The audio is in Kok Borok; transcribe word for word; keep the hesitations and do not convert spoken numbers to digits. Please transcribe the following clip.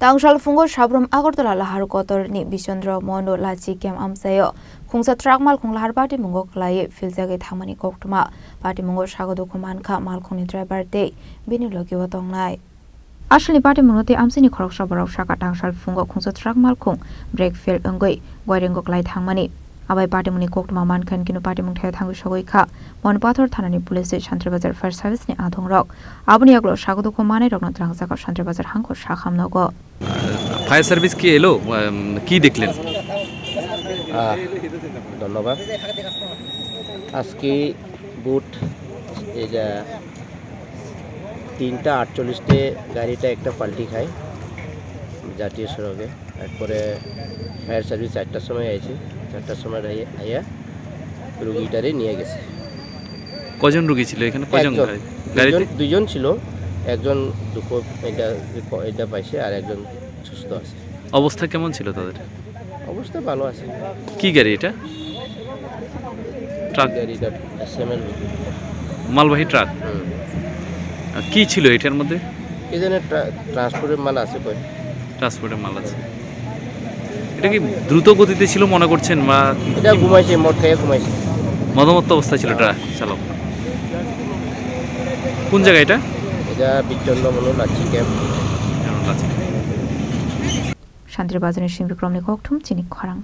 Tangsal phungo Sabrum Agartala Lahar Kotorni Bichandra Mondo Lachi Camp amchaio khungsa truck malkhung lahar patimungo kwlaiwi philjagwi thangmani koktwma. Patimungo sago dukhu mankha malkhungni driver tei bini logio tongnai. Asalni patimungno tei amchaini khoroksa borok saka tangsal phungo khungsa truck malkhung brake fail wngwi goirengo kwlai thangmani. Abai patimungni koktwma mankha hinkhe patimung thaya thangwi sogwi kha. Mon Pathor thanani police tei Santri Bazar fire service ni adongrok. Aboni yagulo sago dukhu manai rokno twlangjak Santri Bazar hangko sakham nogo. Fire service কি এলো? আম, কি দেখলেন? আহ, ধন্যবাদ। আজকে বুট এই যে তিনটা আটচল্লিশে গাড়িটা একটা পাল্টি খায় জাতীয় সড়কে। এরপরে ফায়ার সার্ভিস চারটার সময় আইছে, চারটার সময় আই-, আইয়া রুগীটারে নিয়ে গেছে। কজন রুগী ছিল এখানে? কজন একজন, গাড়ি-, গাড়িতে? দুইজন, দুইজন ছিল, একজন দুঃখ এটা, এটা পাইছে আর একজন সুস্থ আছে। অবস্থা কেমন ছিল তাদের? অবস্থা ভালো আছে। কি গাড়ি এটা? ট্রাক? গাড়িটা এসএমএল। মালবাহী ট্রাক? হুম। আর কি ছিল এটার মধ্যে? কি জানি ট্রা-, ট্রান্সপোর্টের মাল আছে কই। ট্রান্সপোর্টের মাল আছে। এটা কি দ্রুত গতিতে ছিল মনে করছেন বা? এটা ঘুমাইছে, মদ খেয়ে ঘুমাইছে। মদমত্ত অবস্থায় ছিল ট্রাক চালক। কোন জায়গা এটা? এটা বিচ্ছন্ন মনো লাচ্ছি camp. Santri Bazarni Singbikromni kokthum chini khorang.